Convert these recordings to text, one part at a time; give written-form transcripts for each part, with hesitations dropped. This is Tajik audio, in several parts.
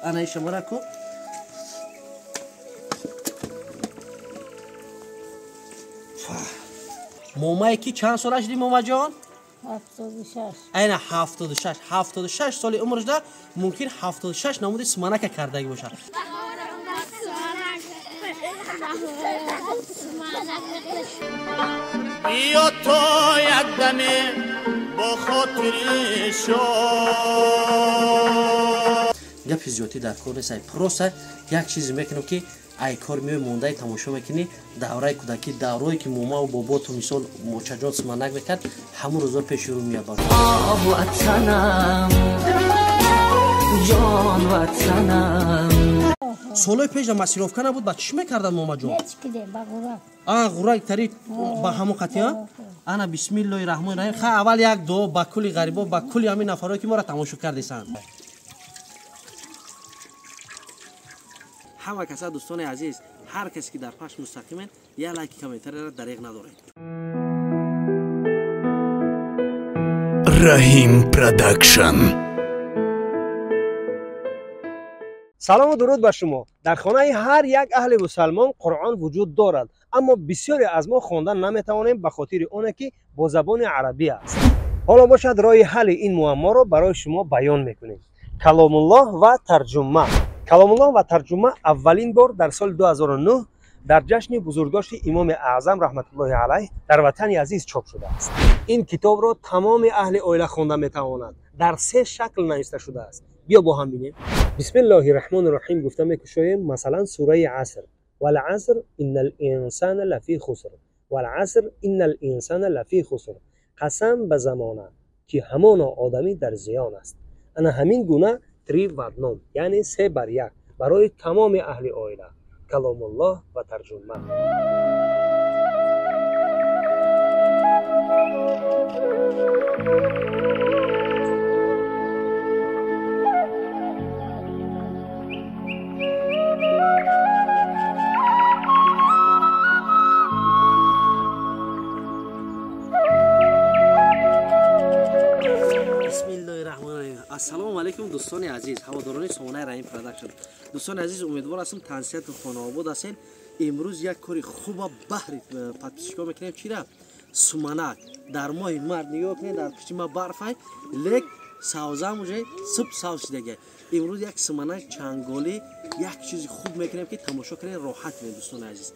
Ана шумора ку. Момае ки чанд сола шуди, момаҷон? 76. Айна 76, 76 соли умрашда мумкин 76 намуди суманака кардагӣ бошад. Биё то як даме бо хотири шод. Гапи зиёдӣ дар кор нест, просто як чизе мекунам, ки ай кор меои, мондаи тамошо мекунӣ, давраи кӯдакӣ, даврое ки момаву боботу, мисол, мочаҷон суманак мекард, ҳамун рӯзо пеши рӯ меябад. Ватанам, ҷон ватанам. Солҳои пеш массировка набуд, ба чӣ мекарданд, момаҷон? А ғурак тари ба ҳамон қатия. Ана, бисмиллоҳи раҳмони раҳим. Ха, аввал як дуо ба кулли ғарибо, ба кулли ҳамин нафарое ки моро тамошо кардесанд. Ҳама каса, дӯстони азиз, ҳар касе ки дар пахш мустақимен, як лайки, комментарияро дареғ надоред. Раҳим Продакшн. Салому дуруд ба шумо. Дар хонаи ҳар як аҳли мусалмон Қуръон вуҷуд дорад, аммо бисёре аз мо хондан наметавонем ба хотири оне ки бо забони арабӣ аст. Ҳоло бошад, роҳи ҳалли ин муамморо барои шумо баён мекунем. Каломуллоҳ ва тарҷума. Каломуллоҳ ва тарҷума аввалин бор дар соли 2009 дар ҷашни бузургдошти Имоми Аъзам раҳматуллоҳи алайҳ дар ватани азиз чоп шудааст. Ин китобро тамоми аҳли оила хонда метавонад. Дар се шакл нависта шудааст. Биё бо ҳам бинем. Бисмиллоҳи раҳмони раҳим гуфта мекушоем, масалан, сураи Аср. Валаср иннал инсана лафи хуср, валаср иннал инсана лафи хуср. Қасам ба замона, ки ҳамоно одамӣ дар зиён аст. Ана ҳамин гуна три в одном, яъне се бар як, барои тамоми аҳли оила. Каломуллоҳ ва тарҷума. Ассалому алайкум, дӯстони азиз, ҳаводорони сомонаи Раҳим Продакшн. Дӯстони азиз, умедвор ҳастам, тансиҳату хонаобод ҳастед. Имрӯз як кори хуба баҳри подписчикҳо мекунем. Чира? Суманак. Дар моҳи март, нигоҳ кунед, дар пишти ма барфай, лек савзам уже суб савз шидага. Имрӯз як суманак чанголӣ, як чизи хуб мекунем, ки тамошо кунед, роҳат кунед. Дӯстони азиз,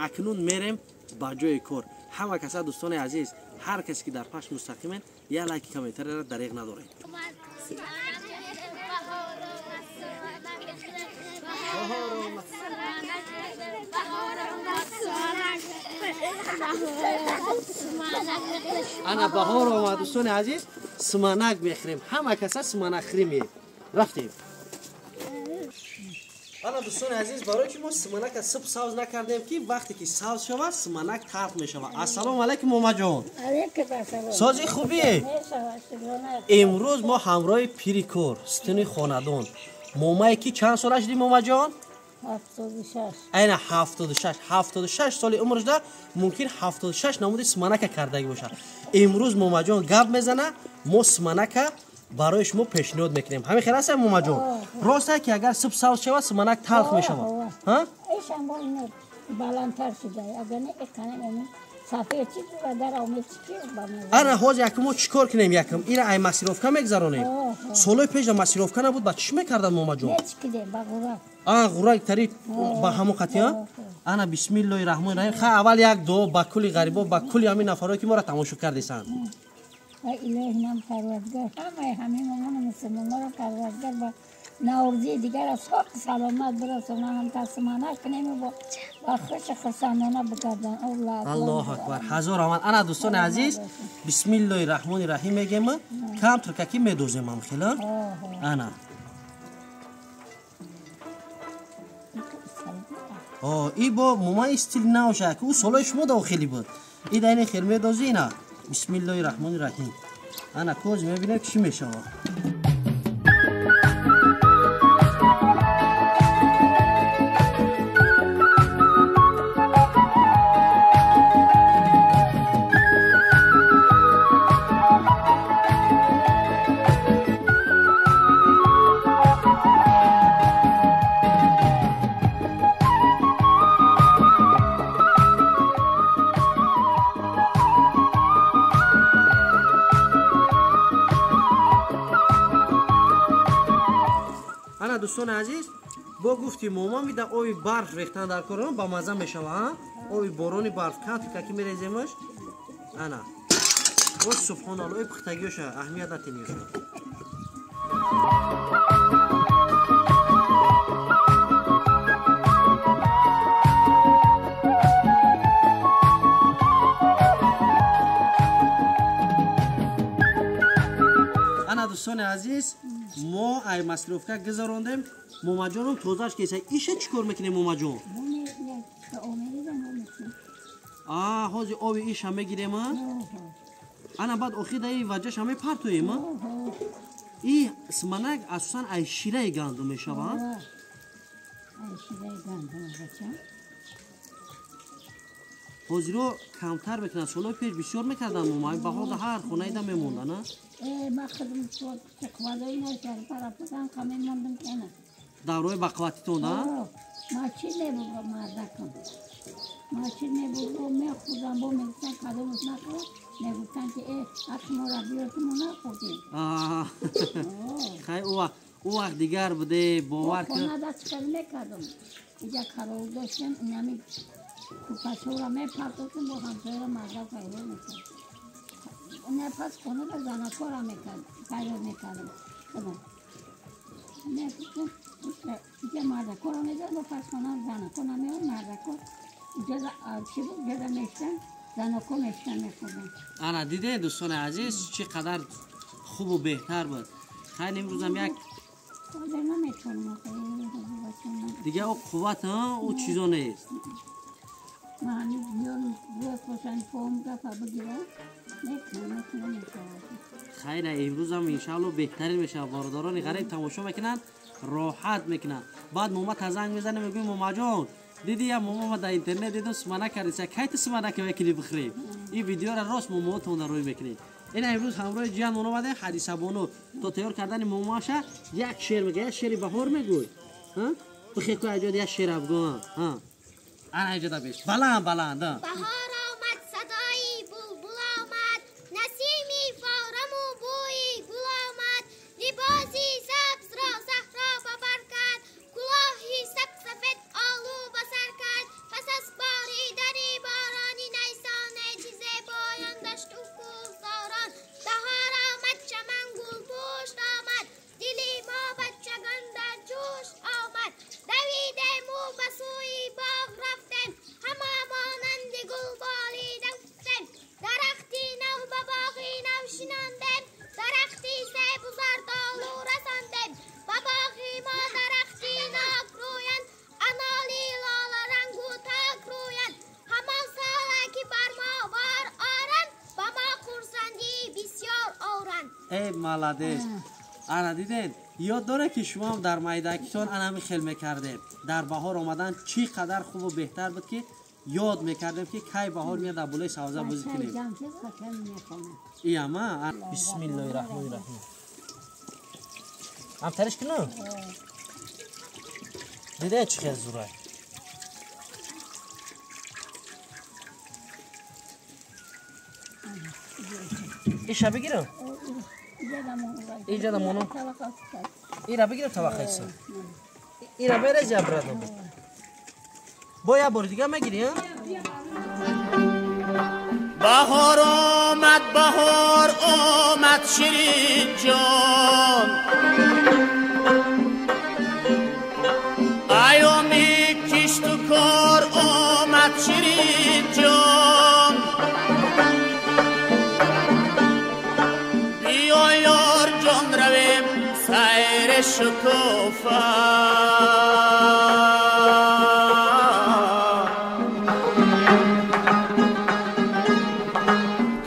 акнун мерем ба ҷои кор. Ҳама каса, дӯстони азиз, ҳар касе ки дар пахш мустақимен, як лайки, комментарияро дареғ надоред. Ана баҳор омад, дӯстони азиз, суманак мехӯрем. Ҳама каса суманак хӯримем. Рафтем. Ана, дӯстони азиз, барои чи мо суманака суб савз накардем? Ки вақте ки савз шавад, суманак талх мешавад. Ассалому алайкум, момаҷон. Сози хубие? Имрӯз мо ҳамроҳи пири кор, сутуни хонадон, момае ки чанд сола шуди, момаҷон? Айна 76, 76 соли умрашда мумкин 76 намуди суманака кардагӣ бошад. Имрӯз момаҷон гап мезана, мо суманака барои шумо пешниҳод мекунем. Ҳамин хел аст, момаҷон? Рост ки агар суб савз шавад, суманак талх мешавад? Баландтар шуда, ана ҳозир якум мо чӣ кор кунем? Якум ира ай массировка мегзаронем. Солҳои пеш массировка набуд, ба чӣ мекарданд, момаҷон? А ғурак тари ба ҳамон қатия. Ана, бисмиллоҳи раҳмони раҳим. Ха, аввал як дуо ба кулли ғарибо, ба кулли ҳамин нафарое ки моро тамошо кардесанд. Илоҳи нам парвардигар, ҳамаи ҳамин момони мусулмонро парвардигар ба наврӯзи дигар аз соқ саломат бирасона, ҳам тасмана кунем, ба хуш хурсандона бигардон. Аллоҳу акбар, ҳазор омад. Ана, дӯстони азиз, бисмиллоҳи раҳмони раҳим мегем, кам туркаки медозем ам хела. Ана, и бо момаи стил навша, ки ӯ солҳои шумо да хеле буд. И да ини хел медози. Ина, бисмиллоҳи раҳмони раҳим. Ана коз мебинем, чӣ мешавад. Ана дӯстони азиз, бо гуфти мома мида оби барф рехтан дар корон ба маза мешава, оби борони барф капика ки мереземаш. Ана о субҳоналло, оби пухтагиёша аҳамият натениёша. Ана дӯстони азиз, мо ай маслировка гузарондем. Момаҷоном тозааш кеса. Иша чӣ кор мекунем, момаҷон? Ҳозир оби иша мегирем, ана баъд охир даи ваҷаша мепартоем. И симанак асосан ай шираи гандум мешавад. Ҳозиро камтар мекунанд, солҳои пеш бисёр мекарданд мома, баҳорда ҳар хонаида мемонданд. Даврои бақувватитон мачи мебуд мардакам, мачи мебуд, мехӯрдам, бо мегуфтан кадомаш нахӯрд, мегуфтан ки ҳақи моро биёр ки мо нахӯрдем. Хай ӯ вақт дигар буде, бовар кун. Хона дастхел мекардам, иҷа карол доштем, инами кӯпачора мепартофтем, бо ҳамсояро мардак пайдо мекард. Не пас хона ба занакора мекард, тайёр мекардам худам. Иҷа мардакора мезад, бо пас хона занако намеояд, мардако чӣ буд, ҷада мешитан, занако мешитан мехӯрданд. Ана диде дӯстони азиз, чӣ қадар хубу беҳтар буд. Хайр, имрӯзам як дига ӯ қувват, ӯ чизо нест. Хайр, имрӯзам иншаалло беҳтарин мешавад. Бародарони ғариб тамошо мекунанд, роҳат мекунанд. Баъд мома тазанг мезанем, мегӯем момаҷон, диди я мома ма дар интернет дидам суманак кардиса, кай ту суманака мекунӣ бихӯрем? Ин видеоро рост момаотонда рӯй мекунем. Ина имрӯз ҳамроҳи ҷиянмон омадем, Ҳадисабону то тайёр кардани момаша як шеър мегӯяд, як шеъри баҳор мегӯй. Бихе ку аҷод як шеъра бигӯ. Ана иҷода беш, баланд баланд. Баҳор омад, садои булбул омад, насими фораму бӯи гул омад, либоси сабзро саҳро ба бар кард, кулоҳи сабсафед олу ба сар кард. Пас аз боридани борони найсоне, чӣ зебоён дашту кӯҳсорон. Баҳор омад, чаман гулпӯшт омад, дили мо бачагон дар ҷӯш омад. Давидему ба сӯи боғ рафтем, ҳама монанди гул болида гуфтем. Дарахти нав ба боғи нав шинондем, дарахти себу зардолу расондем. Ба боғи мо дарахти нок рӯянд, аноли лоларангу ток рӯянд. Ҳамон сола ки бар мо бор оранд, ба мо хурсандӣ бисёр оранд. Эй молодец! Ана дидед, ёд доре ки шумоам дар майдакитон ана ҳамин хел мекардем. Дар баҳор омадан чӣ қадар хубу беҳтар буд, ки ёд мекардем ки кай баҳор меяд, дар болои савза бозӣ кунем. Ияма бисмиллоҳи раҳмони раҳим. Ҳамтариш кунам? Дидед чӣ хел зурай? Иша бигирам? Иҷада моно. Ира бигирам таваққайса. Ира берези обратно. Бо як бори дига мегирӣ, а? Баҳор омад, баҳор омад, ширин ҷон. Айёми кишту кор омад, ширин ҷон. Биё ёр ҷон равем сайри шукуфа.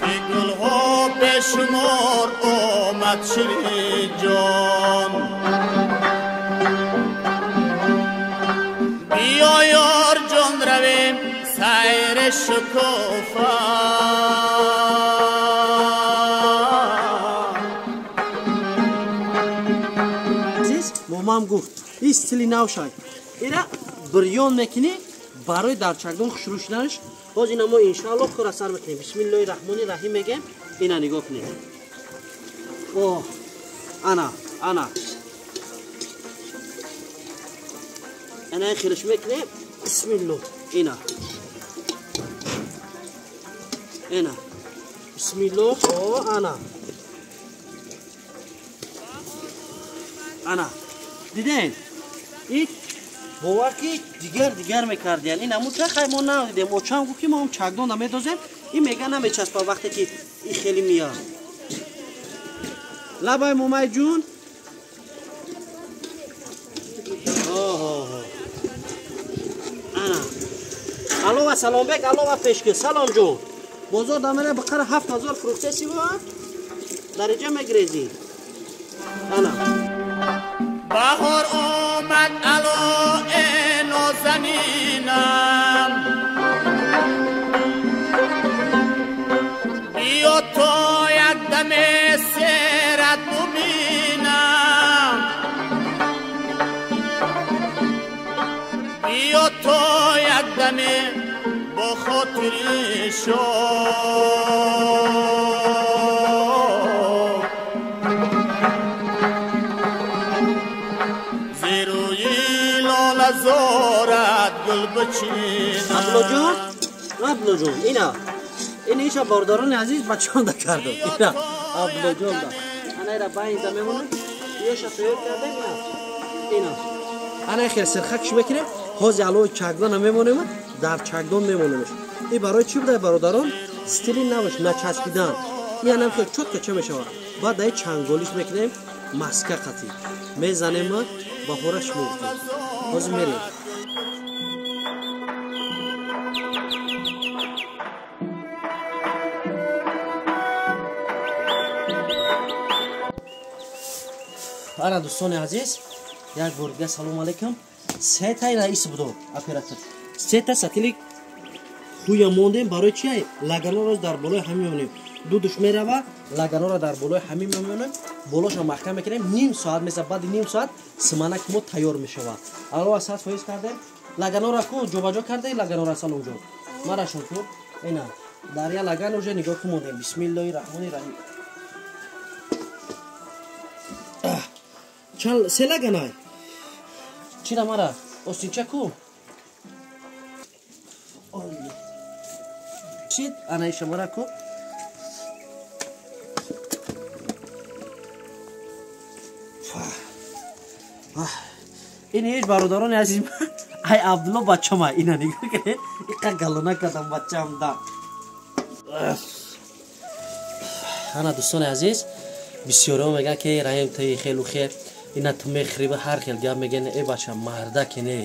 Ки гулҳо бешумор омад, ширин ҷон. Биё ёр ҷон равем сайри шукуфа. Момам гуфт, ин стили нав шай. Ира бирён мекунӣ барои дар чакдон хушрӯ шуданаш. Боз ина мо иншаалло кора сар мекунем. Бисмиллоҳи раҳмони раҳим мегем. Ина нигоҳ кунед. О, ана, ана. Ана хелиш мекунем. Бисмиллоҳ. Ина. Ина. Бисмиллоҳ. О, ана. Ана. Диден? Ин бовар ки дигар мекардиян. Ин ҳамун чахай мо надидем. Очам гуфт ки мо ҳам чакдон намедозем. Ин мега намечаспа вақте ки ин хеле меяд. Лабай момай ҷун. Ана. Алова Саломбек, алова пешки. Салом ҷун. Бозор дамера бақара 7000 фурӯхтеси ва дараҷа мегрезӣ. Ана. Баҳор омад ало э нозанинам, биё то як даме серат бубинам, биё то як даме бо хотири шод. Абдуллоҷон, Абдуллоҷон, ина. Ин иша бордорони азиз бачонда кардам. Ина, Абдуллоҷон да. Ана ира байнда мемонад. Иша тайёр кардем, ина. Ина. Ана хел сирхакш мекунем. Ҳози алои чакдона мемонем, дар чакдон мемонемш. Ин барои чӣ буда бародарон? Стили навш начаспидан. Ин анам хел чотка ча мешавад. Баъд дай чанголиш мекунем, маска қатӣ. Мезанем баҳораш муртем. Ҳозир мерем. Ана дӯстони азиз, як бор дига салом алейкум. Сетай раис будо оператор. Сета сатилик хуя мондем барои чи? Лаганора дар болои ҳамин мемонем. Дудуш мерава, лаганора дар болои ҳамин мемонем. Болоша маҳкам мекунем. Ним соат меса, баъди ним соат симанак мо тайёр мешавад. Алова 100% кардем. Лаганора ку ҷобаҷо кардаи лаганора саломҷон. Марашон ку. Ина дар я лаган уже нигоҳ ку мондем. Бисмиллоҳи раҳмони раҳим. Чанд се лаганай? Чира мара? Остинча ку? Чит, ана иша мара ку? Ин ҳеҷ бародарони азиз, ай Абдулло бачама, ина нигоҳ кунед, иқа галона кардам бачам да. Ана дӯстони азиз, бисёриҳо мегӯянд ки Раҳим ту хелу хел, ина ту мехӯри, ҳар хел гап мегӯянд. Э бача, мардаке не.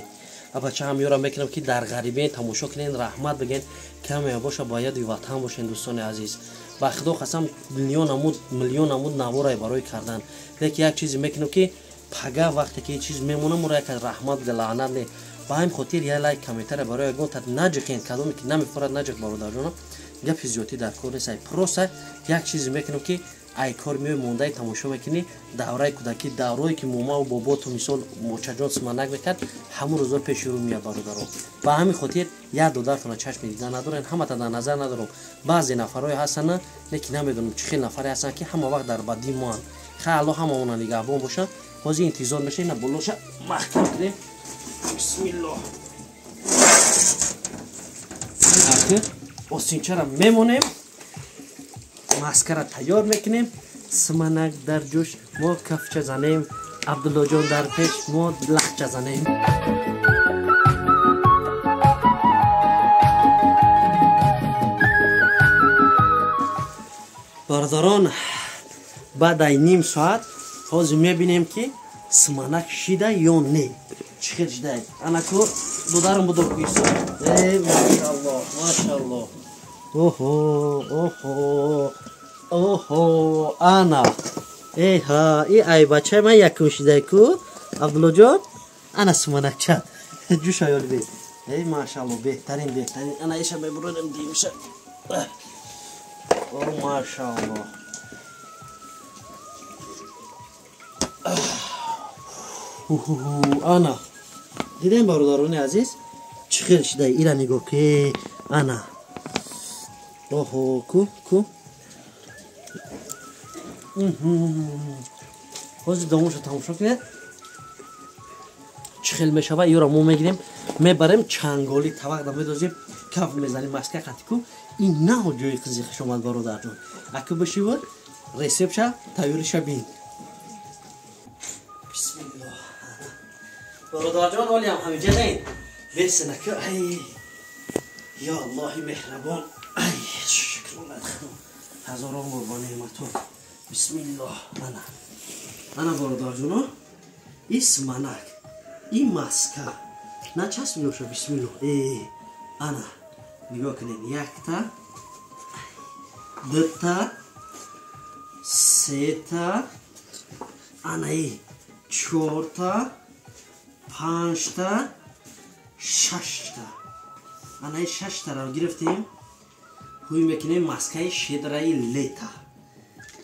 А бача ҳам ёра мекунам ки дар ғарибе тамошо кунен, раҳмат бигӯен, каме боша бояд ватан бошен дӯстони азиз. Ба худо қасам миллион намуд, миллион намуд наворай барои кардан. Лекин як чизе мекунам ки пага вақте ки чиз мемонам, мура як раҳмат бига, лаънат не. Ба ҳамин хотир як лайк комментария барои ягон та наҷиқен, кадоме ки намефорад наҷиқ бародарҷонам. Гапи зиёдӣ дар кор нест. Просто як чизе мекунам ки ай кор меои мондаи тамошо мекунӣ, давраи кӯдакӣ, даврое ки момаву боботу мисол мочаҷон симанак мекард, ҳамун рӯзо пеши рӯ меяд бародарон. Ба ҳамин хотир як додартона чашми дида надорен, ҳамата дар назар надорам. Баъзе нафарҳое ҳастанд, лекин намедонам чӣ хел нафаре ҳастанд ки ҳама вақт дар бадӣ моанд. Хай Аллоҳ ҳамаона нигаҳбон бошад. Ҳозир интизор мешавем, ина болоша маҳкам кунем. Бисмиллоҳ. Остинчара мемонем, маскара тайёр мекунем, симанак дар ҷӯш, мо кафча занем, Абдуллоҷон дар пеш, мо лахча занем. Бародарон, баъд ай ним соат ҳозир мебинем ки симанак шида ё не. Чӣ хел шида? Ана ку додарам будо куисо. Э, машааллоҳ, машааллоҳ. Оҳо, оҳо, оҳо, ана. Эҳа, и ай бачаи ман якум шидай ку, Абдуллоҷон. Ана симанакча. Ҷӯша ёли бе. Эй, машааллоҳ, беҳтарин, беҳтарин. Ана иша мебуронем димша. О, машааллоҳ. Ана. Дидем бародарони азиз, чӣ хел шидай? Ира нигоҳ ки, ана. Оҳо, ку, ку. Ҳозир домошо тамошо кунед. чӣ хел мешава. Ёро мо мегирем, мебарем чанголи тавақда медозем, каф мезанем маска қатику. Ин на ҷои қизиқиш омад бародарҷон. Аку бишивад, рецептша тайёриша бин. Бисмиллоҳ. Бародарҷон, олиам ҳамиҷа неин. Бесинаку, ай ё Аллоҳи меҳрабон. Ай шукронат Худо. Ҳазорон бор бо неъматот. Бисмиллоҳ. Ана. Ана бародарҷоно, ин суманак, ин маска. Начасп меоша, бисмиллоҳ. Ана. Нигоҳ кунед, якта, дута, сета, анаи чорта, панҷта, шашта. Анаи шаштаро гирифтем, ҳуй мекунем маскаи шедраи лета.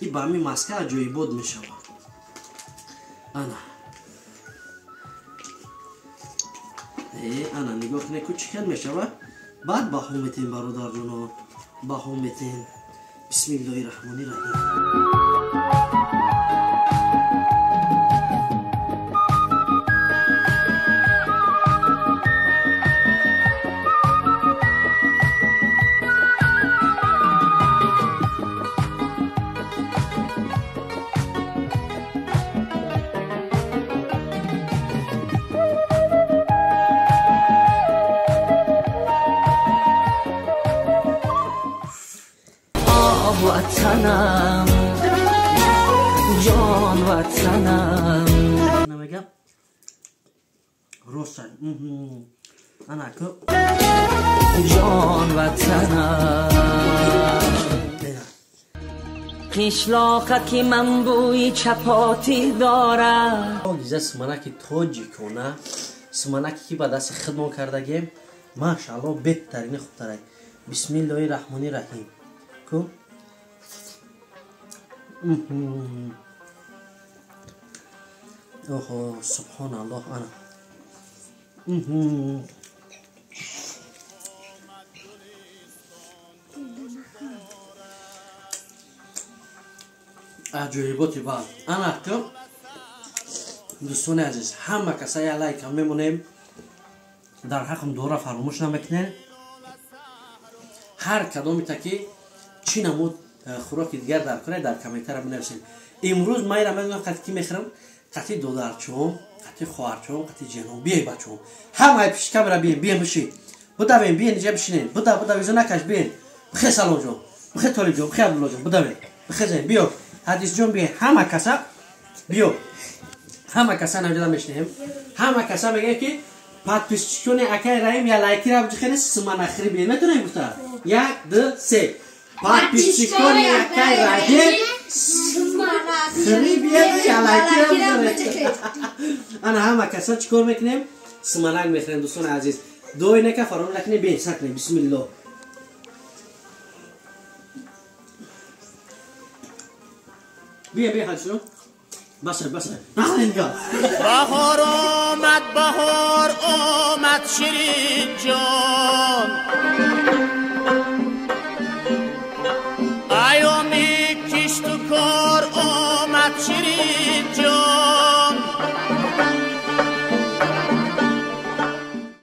И ба ҳамин маска аҷоибот мешавад. Ана. Ана нигоҳ кунед, ку чӣ хел мешавад. Баъд баҳо метем бародарҷоно, баҳо метем. Бисмиллоҳи раҳмони раҳим. Ватанам, ҷон ватанам. Намегам рост. Ана ку ҷон ватанам. Қишлоқа ки ман бӯи чапотӣ дорад. Лиза суманаки тоҷикона, суманаки ки ба дасти хидмон кардагем, машаалло беҳтарини хубтарай. Бисмиллоҳи раҳмони раҳим. Ку Оҳо, субҳоналлоҳ. Ана аҷоиботи бад. Ана ку дӯстони азиз, ҳама каса я лайка мемонем, дар ҳақм дуора фаромӯш намекунем. Ҳар кадомита ки чӣ намуд хӯроки дигар дар кунед, дар комментария бинависед. Имрӯз ман инро медонам қати ки мехӯрам, қати додарчом, қати хоҳарчом, қати ҷаном. Биёй бачом, ҳамаи пиши камера биён, биён биши, будавем, биён инҷа бишинем, буда, буда, визо накаш, биён. Бихе Саломҷон, бихе Толибҷон, бихе Абдуллоҷон, будавем, бихезем, биё Ҳадисҷон, биё, ҳама каса биё, ҳама каса навҷада мешинем, ҳама каса мегӯем ки подписчикони акай Раҳим я лайкира биҷихене суманахӯрӣ биён. Метавонем гуфта? 1, 2, 3. Подписчикони акай Раҳим хӯрӣ биён, я лайкира бизанед. Ана ҳама каса чӣ кор мекунем? Суманак мехӯрем дӯстони азиз. Дуои нека фаромӯш накунем, биён сар кунем. Бисмиллоҳ. Биё, биё ҳадисҷон. Баса, баса. Нахӯред га. Баҳор омад, баҳор омад, ширин ҷон.